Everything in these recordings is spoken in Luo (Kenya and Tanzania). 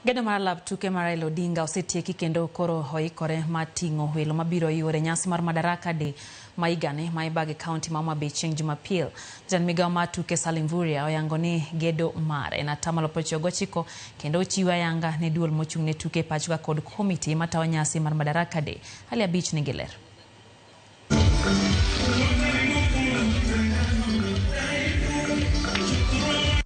Gedo mar lap tuke mar Raila Odinga osetieki kendo koro oikore mar ting'o welo mabiro yuore nyasi mar Madaraka Day ma higani ma ibago e kaunti ma Homa Bay chieng' Jumapil. Jatend migao mar tuke Salim Mvurya oyango ni gedo mare en 90% kendo ochiwe ayanga ne duol mochung' ne tuke e pachoka kod komiti matayo nyasi mar Madaraka Day. Ali Abich nigi ler.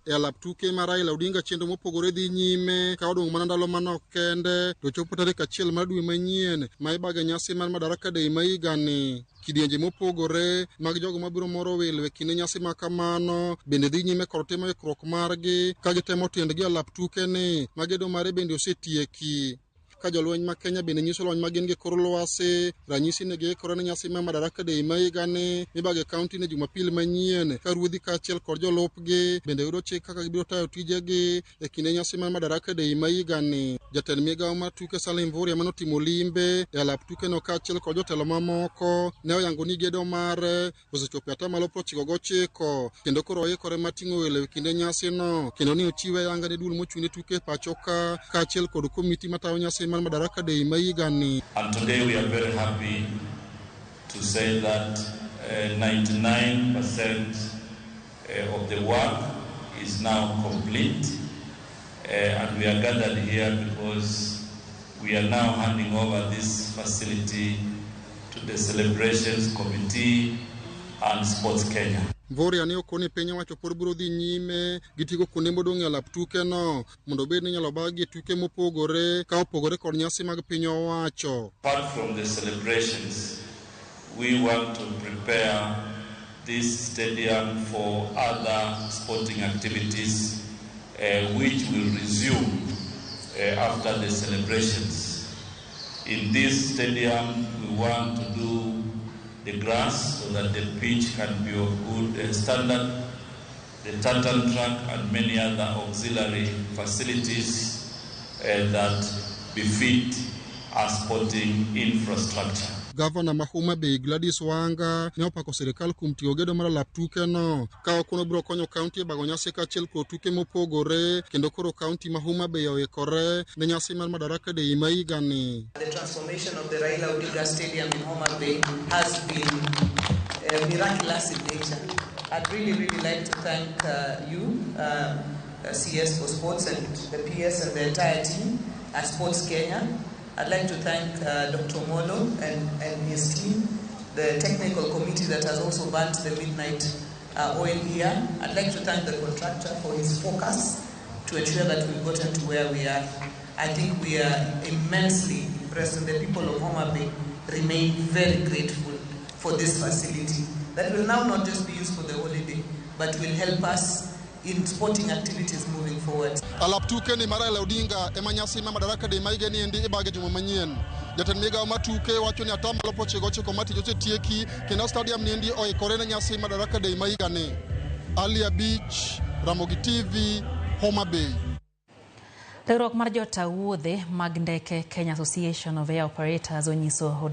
E alap tuke ma Raila Odinga chenro mopogore dhi nyime ka odong' mana ndalo manok kende to chopo tarik 1 mar dwe manyien ma ibage nyasi mar Madaraka Day ma higani. Kidienje mopogore mag jogo mabiro moro welo e kinde nyasi ma kamano bende dhi nyime kod timo ikruok margi ka gitemo tiendgi e alap tuke ni ma gedo mare bende osetieki. Ka jolweny ma Kenya bende nyiso lony ma gin gi kor lwasi, ranyisi ni giikore ne nyasi mar Madaraka Day ma higani mibago e kaunti ne Jumapil manyien ka ruodhi kaachiel kod jolupgi bende yudo chik kaka gibiro tayo tijegi e kinde nyasi mar Madaraka Day ma higani. Jatend migawo mar tuke Salim Mvurya manotimo limbe e alap tukeno kaachiel kod jotelo mamoko ne oyango ni gedo mare osechopo e 99% kendo koro oikore mar ting'o welo e kinde nyasino kendo ni ochiwe ayanga ne duol mochung' ne tuke e pacho ka kaachiel kod komiti matayo nyasi mar Madaraka Day ma higani. And today we are very happy to say that 99% of the work is now complete, and we are gathered here because we are now handing over this facility to the Celebrations Committee and Sports Kenya. Mvurya ne okoni piny owacho pod biro dhi nyime gi tigo kuonde modong' e alap tukeno mondo obed ni inyalo bag-gi tuke mopogore ka opogore kod nyasi mag piny owacho. Apart from the celebrations, we want to prepare this stadium for other sporting activities which will resume after the celebrations. In this stadium, we want to do the grass so that the pitch can be of good standard, the tartan track and many other auxiliary facilities that befit our sporting infrastructure. Gavana ma Homa Bay Gladys Wanga ne opako sirikal kuom tiyo gedo mar alap tukeno ka okono biro konyo kaunti e bago nyasi kaachiel kod tuke mopogore kendo koro kaunti ma Homa Bay oikore ne nyasi mar Madaraka Day ma higani. The transformation of the Raila Odinga Stadium in Homa Bay has been miraculous in nature. I'd really, really like to thank you, CS for Sports and the PS and the entire team at Sports Kenya. I'd like to thank Dr. Molo and his team, the technical committee that has also burnt the midnight oil here. I'd like to thank the contractor for his focus to ensure that we've gotten to where we are. I think we are immensely impressed, and the people of Homa Bay remain very grateful for this facility that will now not just be used for the holiday, but will help us in sporting activities moving forward. Alap tuke ni mar Raila Odinga ema nyasi ma Madaraka Day ma higani endi ibage juma manyien. Jatend migawo mar tuke wacho ni 99% mar tich osetieki kendo stadium ni endi oikore ne nyasi Madaraka Day ma higani. Ali Abich, Ramogi TV, Homa Bay. Riwruok mar jota wuodhe mag ndeke Kenya Association of Air Operators onyiso